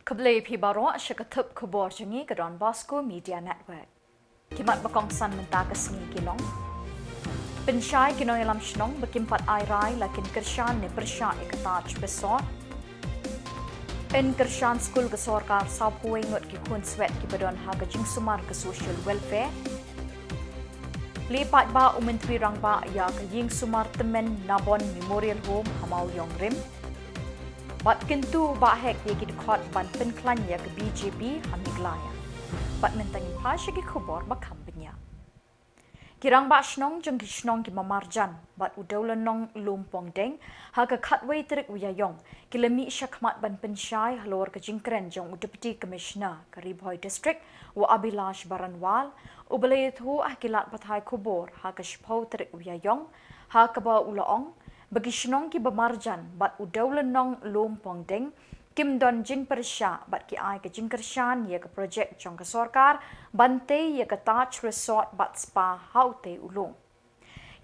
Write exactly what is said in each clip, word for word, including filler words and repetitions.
Khublei phi baroh sha ka thup khubor jong ngi ka Don Bosco Media Network. Ki mat ba kongsan mynta ka sngi ki long: Pynshai ki nongïalam shnong ba kim pat ai rai la kin kyrshan ne pyrshah ïa ka Taj Resort. Yn kyrshan skul ka sorkar sawphew wei ngut ki khun swet kiba don ha ka jingsumar ka social welfare. Leit paidbah u Myntri Rangbah ïa ka ïing sumar tymmen Nabon Memorial Home ha Mawïong Rim. Bad kyntu ba heh ïa ki dkhot ban pynkhlaiñ ïa ka B J P ha Meghalaya. Bad mynta ngin phai sha ki khubor ba kham bniah. Ki rangbah shnong jong ki shnong kiba marjan bad u Dewlynnong Lumpongdeng ha ka khatwei tarik u Ïaïong ki la mih shakhmat ban pynshai halor ka jingkren jong u Deputy Commissioner ka Ri Bhoi District, u Abhilash Baranwal, uba la ïathuh ha ki lad pathai khubor ha ka shiphew tarik u Ïaïong, ha kaba u la ong ba ki shnong kiba marjan bad u Dewlynnong Lumpongdeng kim don jingpyrshah bad ki ai ka jingkyrshan ïa ka projek jong ka sorkar ban tei ïa ka Taj Resort bad Spa ha utei u lum.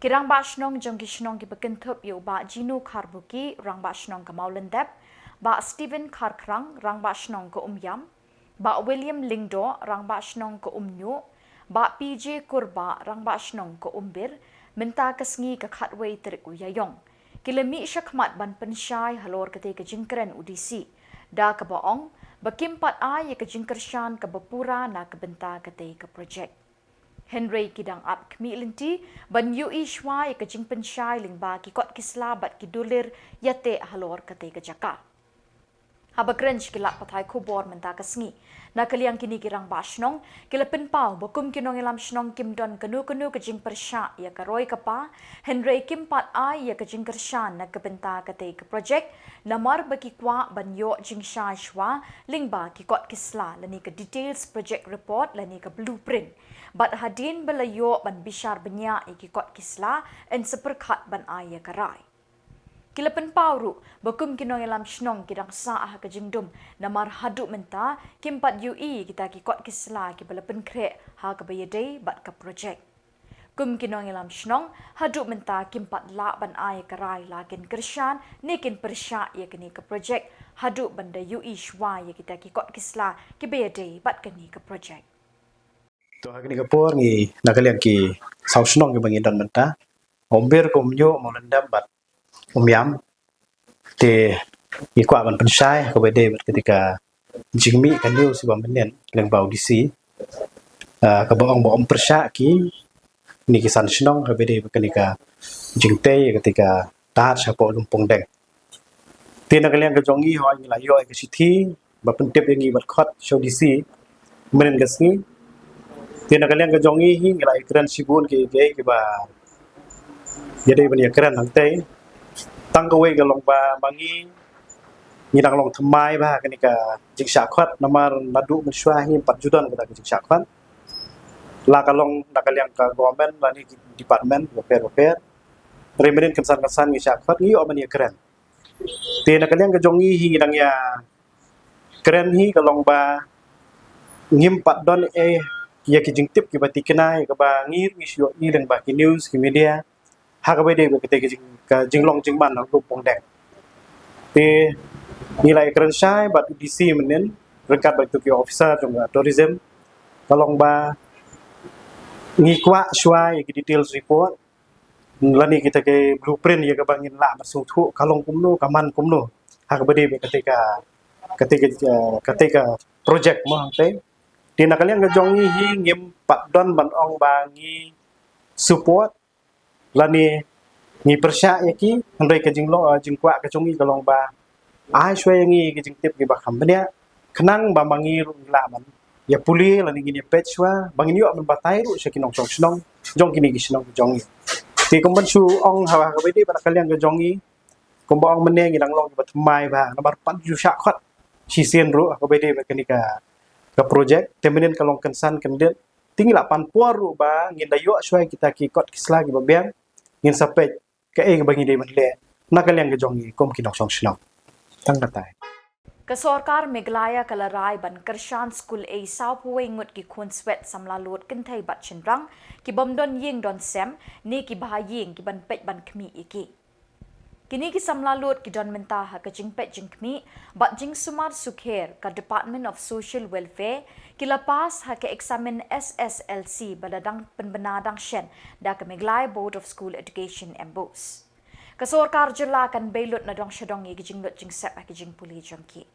Ki rangbah shnong jong ki shnong kiba kynthup ïa u Bah Jinu Kharbuki, rangbah shnong ka Mawlyndep, Bah Stephen Kharkhrang, rangbah shnong ka Umïam, Bah William Lyngdoh, rangbah shnong ka Umñiuh, Bah P J Kurbah, rangbah shnong ka Umbir, mynta ka sngi ka khatwei tarik u Ïaïong ki la mih shakhmat ban pynshai halor katei ka jingkren u D C, da kaba ong ba kim pat ai ïa ka jingkyrshan kaba pura na ka bynta katei ka projek. Hynrei ki dang ap khmih lynti ban ïohi shuwa ïa ka jingpynshai lyngba ki kot ki sla bad ki dulir ïateh halor katei ka jaka. Haba kren sha ki lad pathai khubor mynta ka sngi, na ka liang kine ki rangbah shnong ki la pynpaw ba kum ki nongïalam shnong kim don kano kano ka jingpyrshah ïa ka roi ka par, hynrei kim pat ai ïa ka jingkyrshan na ka bynta katei ka projek, namar ba ki kwah ban ïoh jingshai shuwa lyngba ki kot ki sla lane ka details project report lane ka blueprint. Bad hadien ba la ïoh ban bishar bniah ïa ki kot ki sla, yn sa pyrkhat ban ai ïa ka rai. Ki la pynpaw ruh ba kum ki nongïalam shnong ki dang sah ha ka jingdum, namar haduh mynta kim pat ïohi ïa kita ki kot ki sla kiba la pynkhreh ha kaba ïadei bad ka projek. Kum ki nongïalam shnong, haduh mynta kim pat lah ban ai ka rai la kin kyrshan ne kin pyrshah ïa kane ka projek haduh ban da ïohi shuwa ïa kita ki kot ki sla kiba ïadei bad kane ka projek. To ha kane ka por ngi na ka liang ki saw shnong kiba ngi don mynta, Umbir, ka Umñiuh, Mawlyndep bad Umïam. Te ngi kwah ban pynshai kaba ïadei bad katei ka jingmih ka news ba mynnin lyngba u D C, ah, kaba ong ba ym pyrshah kine ki san shnong kaba ïadei bad kane ka jingtei katei ka Taj hapoh Lumpongdeng. Te na ka liang ka jong ngi, hooid, ngi la ïoh ïa ka shithi ba pyntip ïa ngi bad khot sha u D C mynnin ka sngi. Te na ka liang ka jong ngi hi ngi la ïakren shibun ki, ki, kiba ïadei ban ïakren hangtei. Tang kawei ka long ba ma ngi, ngi dang long thymmai bha ha kane ka jingshah khot, namar naduh mynshuwa hi ym pat ju don kata ka jingshah khot. La ka long na ka liang ka government lane ki department bapher bapher. Hynrei mynnin kynsan kynsan ngi shah khot, ngi ïoh ban ïakren. Te na ka liang ka jong ngi hi ngi dang ïakren hi ka long ba ngim pat don ei ïa ki jingtip kiba tikna ïa kaba ngi ruh ngi shu ïohi lyngba ki news, ki media, ha kaba ïadei bad katei ka jing, ka jinglong jingman ha Lumpongdeng. Te ngi la ïakren shai bad u D C mynnin ryngkat bad kito ki officer jong ka tourism, ka long ba ngi kwah shuwa ïa ki details report lane kita ki blueprint ïa kaba ngin lah ban sngewthuh ka long kumno, ka man kumno ha kaba ïadei bad katei ka, katei ka, eh, katei ka project mo hangtei. Te na ka liang ka jong ngi hi ngim pat don ban ong ba ngi support lane ngi pyrshah ïa ki, hynrei ka jinglong, eh, jingkwah ka jong ngi ka long ba ai shuwa ïa ngi ki jingtip kiba kham bniah, khnang ba ma ngi ruh ngi lah ban ïa pule lane ngin ïa peit shuwa ba ngin ïoh ban batai ruh sha ki nongshong shnong jong kine ki shnong ka jong ngi. Te kumban shu ong ha kaba ïadei bad ka liang ka jong ngi, kumba ong mynne ngi dang long kiba thymmai bha namar pat ju shah khot shisien ruh ha kaba ïadei bad kane ka, ka project. Te mynnin ka long kynsan kyndit, te ngi la pan por ruh ba ngin da ïoh shuwa kita ki kot ki sla kiba biang, ngin sa peit kaei kaba ngi dei ban leh na ka liang ka jong ngi kum ki nongshong shnong. Tang katei. Ka sorkar Meghalaya ka la rai ban kyrshan skul ei sawphew wei ngut ki khun swet samla lud kynthei bad shynrang kibym don ïing don sem ne ki bha ïing kiban peit ban khmih ïa ki. Kine ki samla lud ki don mynta ha ka jingpeit jingkhmih bad jingsumar sukher ka Department of Social Welfare, ki la pass ha ka eksamin S S L C ba la dang pynbna dang shen da ka Meghalaya Board of School Education, MBOSE. Ka sorkar jylla kan bei lut na dong sha dong ïa ki jinglut jingsep ha ki jingpule jong ki.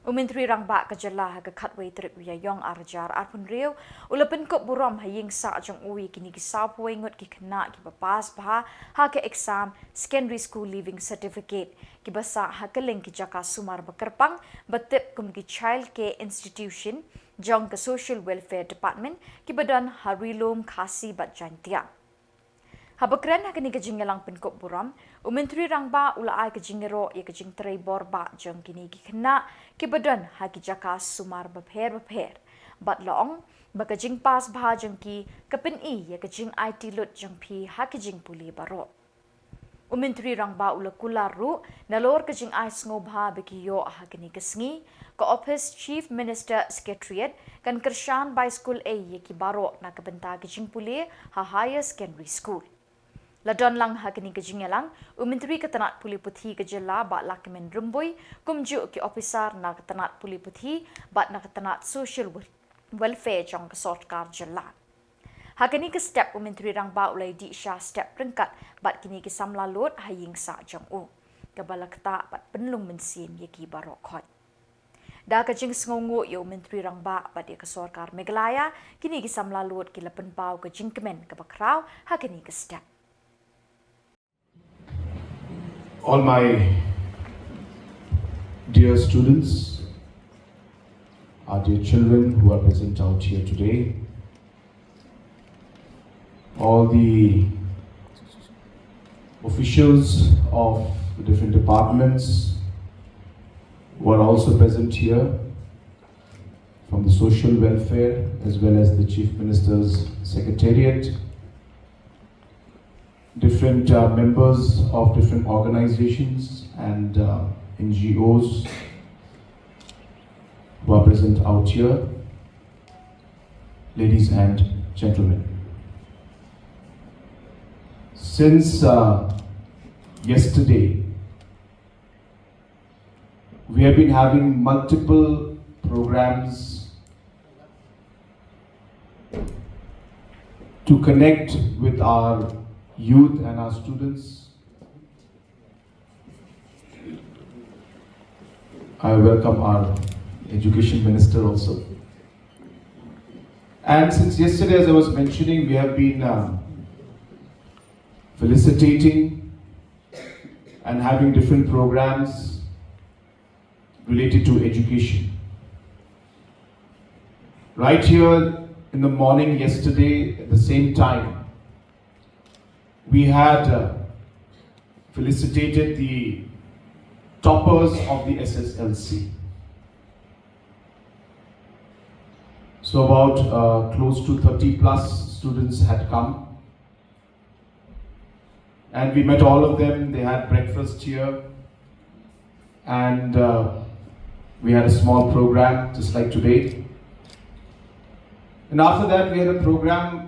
U Myntri Rangbah ka jylla ha ka khatwei tarik u Ïaïong ar hajar arphew hynriew u la pynkup burom ha ïing sah jong u ïa kine ki sawphew wei ngut ki khynnah kiba pass bha ha ka exam Secondary School Leaving Certificate, kiba sah ha kylleng ki jaka sumar ba kyrpang ba tip kum ki Child Care Institution jong ka Social Welfare Department, kiba don ha Ri-lum Khasi bad Jaintia. Haba kren ha kane ka jingïalang pynkup burom, u Myntri Rangbah u la ai ka jingïaroh ïa ka jingtrei bor bah jong kine ki khynnah kiba don ha ki jaka sumar bapher bapher, bad la ong ba ka jingpass bha jong ki ka pyni ïa ka jingaiti lut jong phi ha ki jingpule baroh. U Myntri Rangbah u la kular ruh, nalor ka jingai sngewbha ba ki ïoh ha kane ka sngi, ka Office Chief Minister Secretariat kan kyrshan bai skul ei ïa ki baroh na ka bynta ka jingpule ha Higher Secondary School. La don lang ha kane ka jingïalang u Myntri ka tnat pule puthi ka jylla Bah Lahkmen Rymbui, kumjuh ki ophisar na ka tnat pule puthi bad na ka tnat Social Wel-, Welfare jong ka sorkar jylla. Ha kane ka step u Myntri Rangbah u la ïadih sha step ryngkat bad kine ki samla lud ha ïing sah jong u, kaba la ktah bad pynlong mynsiem ïa ki baroh khoit. Da ka jingsngewnguh ïa u Myntri Rangbah bad ïa ka sorkar Meghalaya, kine ki samla lud ki la pynpaw ka jingkmen kaba khraw ha kane ka step. All my dear students, our dear children who are present out here today, all the officials of the different departments who are also present here, from the social welfare as well as the Chief Minister's Secretariat, different, uh, members of different organizations and, uh, N G Os who are present out here, ladies and gentlemen. Since, uh, yesterday, we have been having multiple programs to connect with our youth and our students. I welcome our Education Minister also. And since yesterday, as I was mentioning, we have been, um, felicitating and having different programs related to education. Right here in the morning yesterday, at the same time, we had, uh, felicitated the toppers of the S S L C. So about, uh, close to thirty plus students had come. And we met all of them. They had breakfast here. And, uh, we had a small program just like today. And after that, we had a program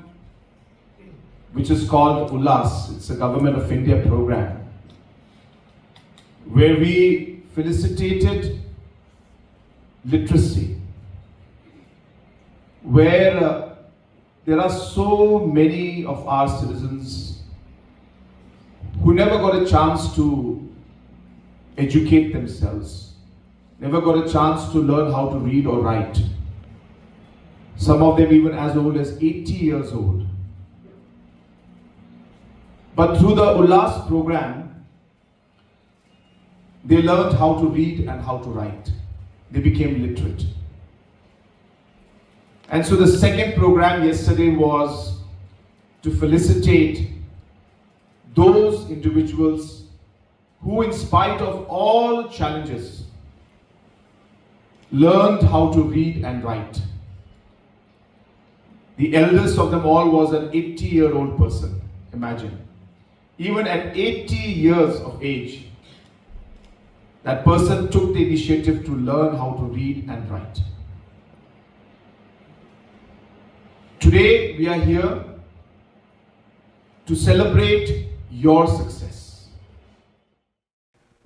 which is called Ullas. It's a Government of India program where we felicitated literacy, where, uh, there are so many of our citizens who never got a chance to educate themselves, never got a chance to learn how to read or write. Some of them even as old as eighty years old. But through the Ullas program, they learned how to read and how to write. They became literate. And so the second program yesterday was to felicitate those individuals who, in spite of all challenges, learned how to read and write. The eldest of them all was an eighty-year-old person. Imagine. Even at eighty years of age, that person took the initiative to learn how to read and write. Today, we are here to celebrate your success.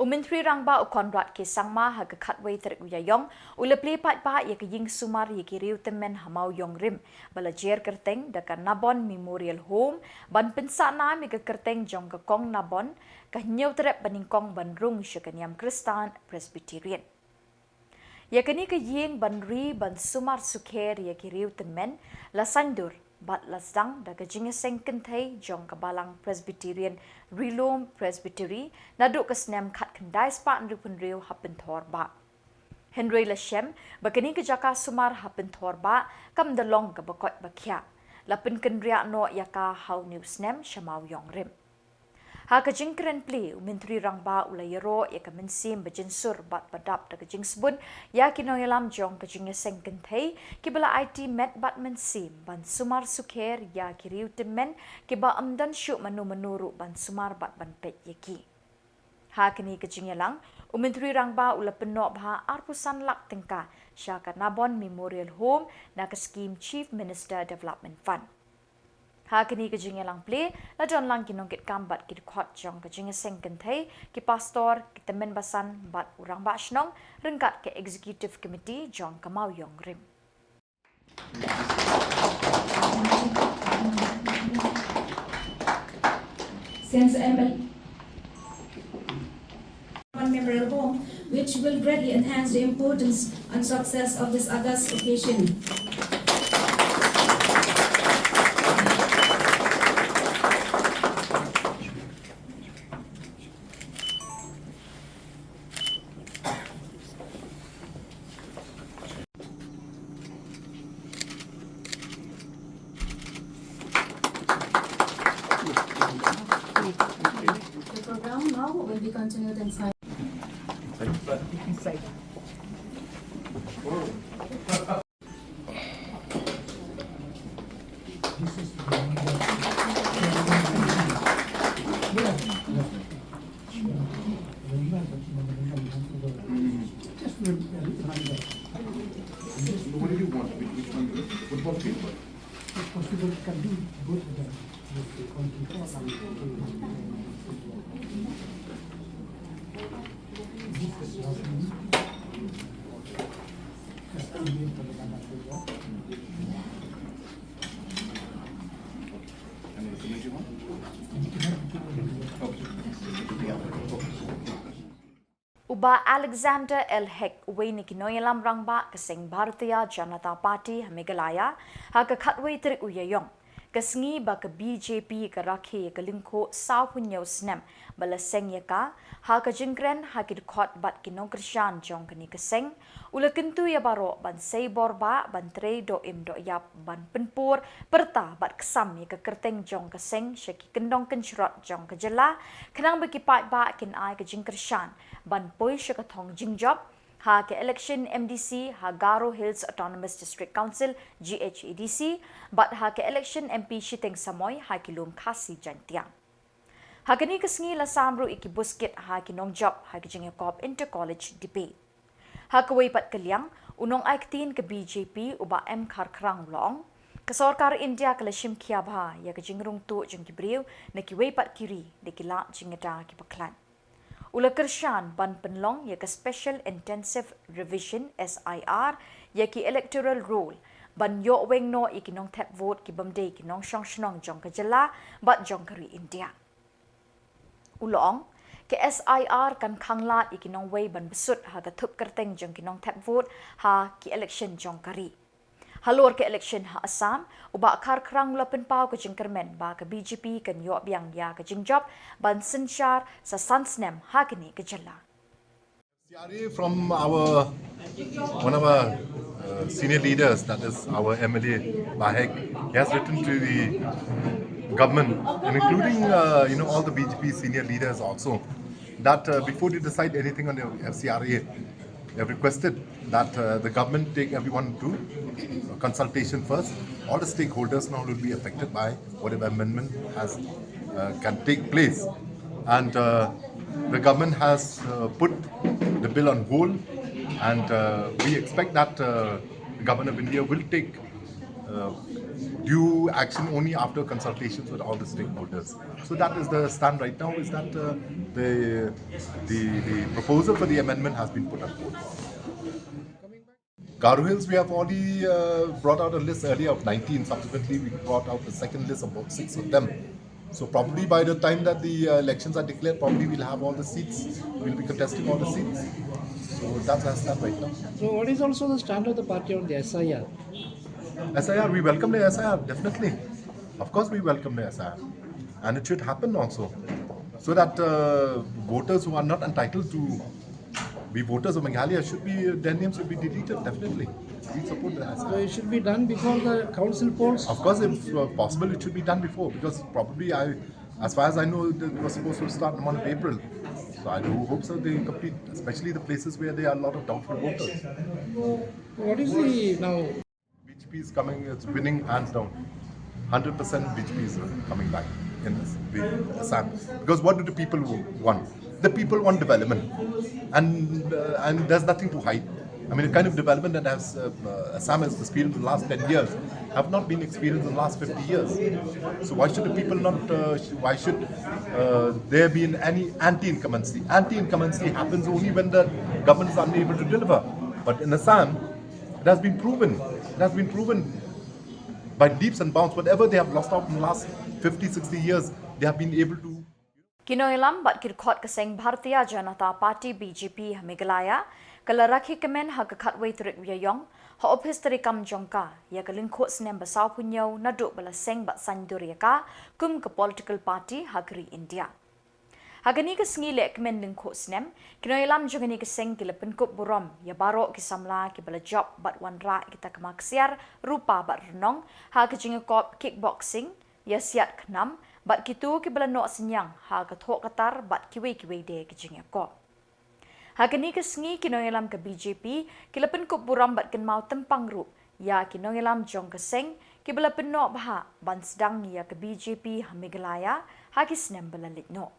U Myntri Rangbah u Conrad K Sangma ha ka khatwei tarik u Ïaïong u la plie paidbah ïa ka ïing sumar ïa ki riew tymmen ha Mawïong Rim ba la jer kyrteng da ka Nabon Memorial Home ban pynsah nam ïa ka kyrteng jong ka Kong Nabon, ka hynñiewtrep banyngkong ban rung sha ka niam Khristan Presbyterian. Ïa kane ka ïing ban ri ban sumar sukher ïa ki riew tymmen la saiñdur bad la sdang da ka jingïaseng kynthei jong ka Balang Presbyterian Rilum Presbytery naduh ka snem khatkhyndai spah hynriewphew hynriew ha Pynthor Bah. Hynrei la shem ba kane ka jaka sumar ha Pynthor Bah kam da long kaba koit ba khiah. La pynkynriah noh ïa ka ha une u snem sha Mawïong Rim. Ha ka jingkren plie, u Myntri Rangbah u la ïaroh ïa ka mynsiem ba jynsur bad ba dap da ka jingsbun ïa ki nongïalam jong ka jingïaseng kynthei kiba la aiti met bad mynsiem ban sumar sukher ïa ki riew tymmen kiba ym don shuh mano mano ruh ban sumar bad ban peit ïa ki. Ha kane ka jingïalang, u Myntri Rangbah u la pynnoh bha arphew san lak tyngka sha ka Nabon Memorial Home na ka skhim Chief Minister Development Fund. Ha kane ka jingïalang plie la don lang ki nongkitkam bad ki dkhot jong ka jingïaseng kynthei, ki pastor, ki tymmen basan bad u rangbah shnong ryngkat ka Executive Committee jong ka Mawïong Rim. Since M L Memorial Home, which will greatly enhance the importance and success of this august occasion. The program now will be continued inside. What do you want? Which, which one? Football field? If possible, can do both of them. U Bah Alexander L Hek, uwei na ki nongïalam rangbah ka seng Bharatiya Janata Party ha Meghalaya, ha ka khatwei tarik u Ïaïong, ka sngi ba ka B J P ka rakhe ïa ka lyngkhuh sawphew hynñiew snem ba la seng ïa ka, ha ka jingkren ha ki dkhot bad ki nongkyrshan jong kane ka seng, u la kyntu ïa baroh ban sei bor bah, ban trei doh im doh ïap, ban pynpur pyrta bad ksam ïa ka kyrteng jong ka seng sha ki kyndong kynshrot jong ka jylla, khnang ba ki paidbah kin ai ka jingkyrshan ban poi sha ka thong jingjop ha ka election M D C ha Garo Hills Autonomous District Council, G H A D C, bad ha ka election M P shiteng samoi ha ki lum Khasi Jaiñtia. Ha kane ka sngi la sam ruh ïa ki buskit ha ki nongjop ha ka jingïakop inter-college debate. Ha kawei pat ka liang, u nongai ktien ka B J P u Bah M Kharkhrang u la ong, ka sorkar India ka la shim khia bha ïa ka jingrung tuh jong ki briew na kiwei pat ki ri da ki lad jingïada kiba khlaiñ. U la kyrshan ban pynlong ïa ka Special Intensive Revision, S I R, ïa ki electoral roll, ban ïoh weng noh ïa ki nongthep vote ki bym dei ki nongshong shnong jong ka jylla bad jong ka ri India. U la ong, ka S I R kan khanglad ïa ki nongwei ban bsut ha ka thup kyrteng jong ki nongthep vote ha ki election jong ka ri. Halor ka election ha Assam, u Bah Kharkhrang u la pynpaw ka jingkyrmen ba ka B J P kan ïoh biang ïa ka jingjop ban synshar sa san snem ha kane ka jylla. C R A from our, one of our, uh, senior leaders, that is our M L A Bah Hek, he has written to the government, and including, uh, you know, all the B J P senior leaders also, that, uh, before they decide anything on the F C R A, they have requested that, uh, the government take everyone to consultation first. All the stakeholders now will be affected by whatever amendment has, uh, can take place. And, uh, the government has, uh, put the bill on hold, and, uh, we expect that, uh, the Government of India will take, uh, Due action only after consultations with all the stakeholders. So that is the stand right now, is that uh, the, the, the proposal for the amendment has been put on hold. Garo Hills, we have already uh, brought out a list earlier of nineteen. Subsequently, we brought out the second list of about six of them. So probably by the time that the uh, elections are declared, probably we'll have all the seats. We'll be contesting all the seats. So that's as stand right now. So what is also the stand of the party on the S I R? S I R, we welcome the S I R, definitely. Of course, we welcome the S I R. And it should happen also. So that uh, voters who are not entitled to be voters of Meghalaya should be, their names should be deleted, definitely. We support the So S I R. It should be done before the council polls. Of course, if uh, possible, it should be done before, because probably I, as far as I know, it was supposed to start in the month of April. So I do hope so they complete, especially the places where there are a lot of doubtful voters. What is the now? B J P is coming, it's winning hands down. Hundred percent B J P is coming back in this, the Assam. Because what do the people want? The people want development, and uh, and there's nothing to hide. I mean, the kind of development that has uh, uh, Assam has experienced in the last ten years have not been experienced in the last fifty years. So why should the people not? Uh, sh- why should uh, there be an any anti-incumbency? Anti-incumbency happens only when the government is unable to deliver. But in Assam, it has been proven. It has been proven by leaps and bounds. Whatever they have lost out in the last fifty, sixty years, they have been able to. Ki nongïalam bad ki dkhot ka seng Bharatiya Janata Party B J P ha Meghalaya ka la rakhe kmen ha ka khatwei tarik Ïaïong ha ophis treikam jong ka ïa ka lyngkhuh snem ba sawphew hynñiew naduh ba la seng bad saiñdur ïa ka kum ka political party ha ka ri India. Ha kane ka sngi leh kmen lyngkhuh snem, ki nongïalam jong kane ka seng ki la pynkup burom ïa baroh ki samla kiba la jop bad wanrah ïa kita ki ksiar rupa bad rnong ha ka jingïakop kickboxing, ïasiat khnam bad kito kiba la noh synñiang ha ka thoh ka tar bad kiwei kiwei de ki jingïakop. Ha kane ka sngi ki nongïalam ka B J P ki la pynkup burom bad kynmaw tympang ruh ïa ki nongïalam jong ka seng kiba la pynnoh bha ban sdang ïa ka B J P ha Meghalaya ha ki snem ba la leit noh.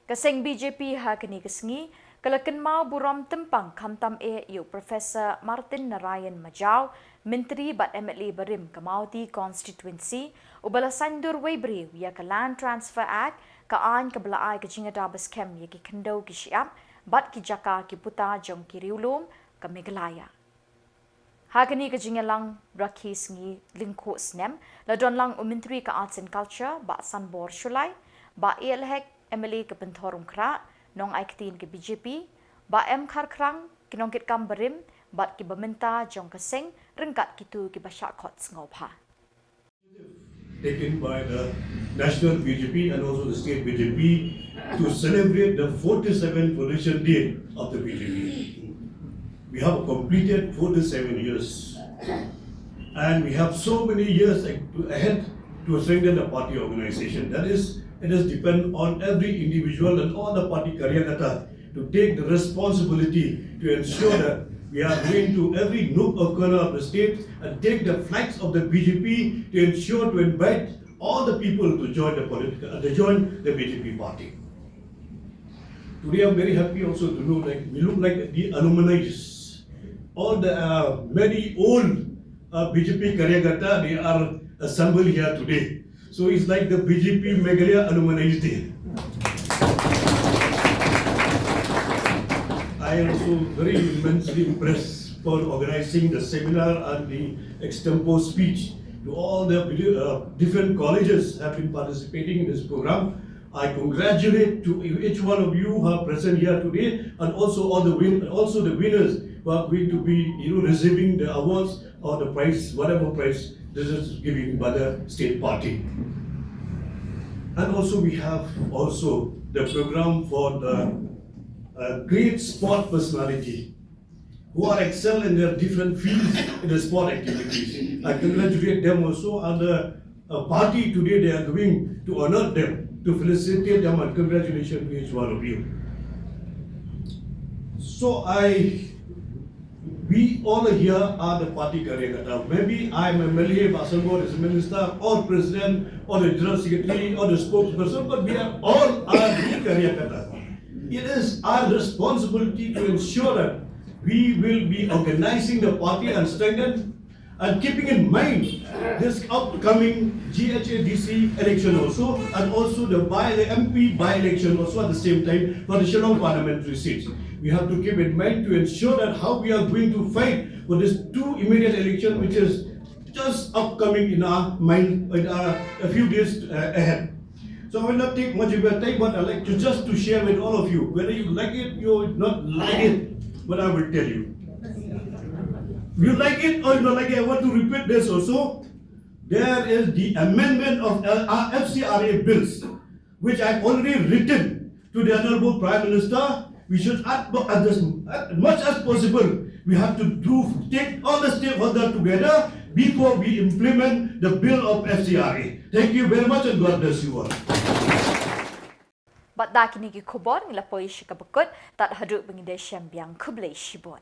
Ka seng B J P ha kane ka sngi ka la kynmaw burom tympang khamtam eh ïa u Professor Martin Narayan Majaw, Myntri bad M L A barim ka Mawti Constituency, uba la saiñdur wei briew ïa ka Land Transfer Act, ka aiñ kaba la ai ka jingïada ba skhem ïa ki khyndew ki shyiap bad ki jaka ki puta jong ki riewlum ka Meghalaya. Ha kane ka jingïalang rakhe sngi lyngkhuh snem la don lang u Myntri ka Arts and Culture, Bah Sanbor Shullai, Bah A L Hek, M L A ka Pynthorumkhrah, nongai ktien ka B J P, Bah M Kharkhrang, ki nongkitkam barim bad kiba mynta jong ka seng, ryngkat kito kiba shah khot sngewbha. Taken by the national B J P and also the state B J P to celebrate the forty-seventh Foundation Day of the B J P. We have completed forty-seven years, and we have so many years a- ahead to strengthen the party organization. That is, it is depend on every individual and all the party karyakata to take the responsibility to ensure that we are going to every nook or corner of the state and take the flags of the B J P to ensure to invite all the people to join the political, uh, to join the B J P party. Today, I'm very happy also to know that we look like the alumni. All the uh, many old uh, B J P karyakata, they are assembled here today. So it's like the B J P Meghalaya Alumni Day. I am also very immensely impressed for organizing the seminar and the extempore speech to all the uh, different colleges have been participating in this program. I congratulate to each one of you who are present here today, and also all the win- also the winners who are going to be, you know, receiving the awards or the prize, whatever prize this is giving by the state party. And also we have also the program for the uh, great sport personality who are excel in their different fields in the sport activities. I congratulate them also, and the uh, party today, they are going to honor them, to felicitate them, and congratulations to each one of you. So I, we all here are the party karyakata. Maybe I am M L A, Bah Sanbor is a minister, or president, or the general secretary, or the spokesperson, but we are all are the karyakata. It is our responsibility to ensure that we will be organizing the party and strengthen And keeping in mind this upcoming G H A D C election also, and also the by the M P by-election also at the same time for the Shillong parliamentary seats. We have to keep in mind to ensure that how we are going to fight for this two immediate election, which is just upcoming in our mind, in our, a few days uh, ahead. So I will not take much of your time, but I like to just to share with all of you, whether you like it, you not like it, but I will tell you. You like it or you not like it, I want to repeat this also. There is the amendment of L- uh, F C R A bills, which I've already written to the Honorable Prime Minister. We should, at, at this, as much as possible, we have to do take all the stakeholders together before we implement the bill of F C R A. Thank you very much and God bless you all. Bad da kine ki khubor ngi la poi sha kaba kut, tad haduh ba ngin da shem biang, khublei shibun.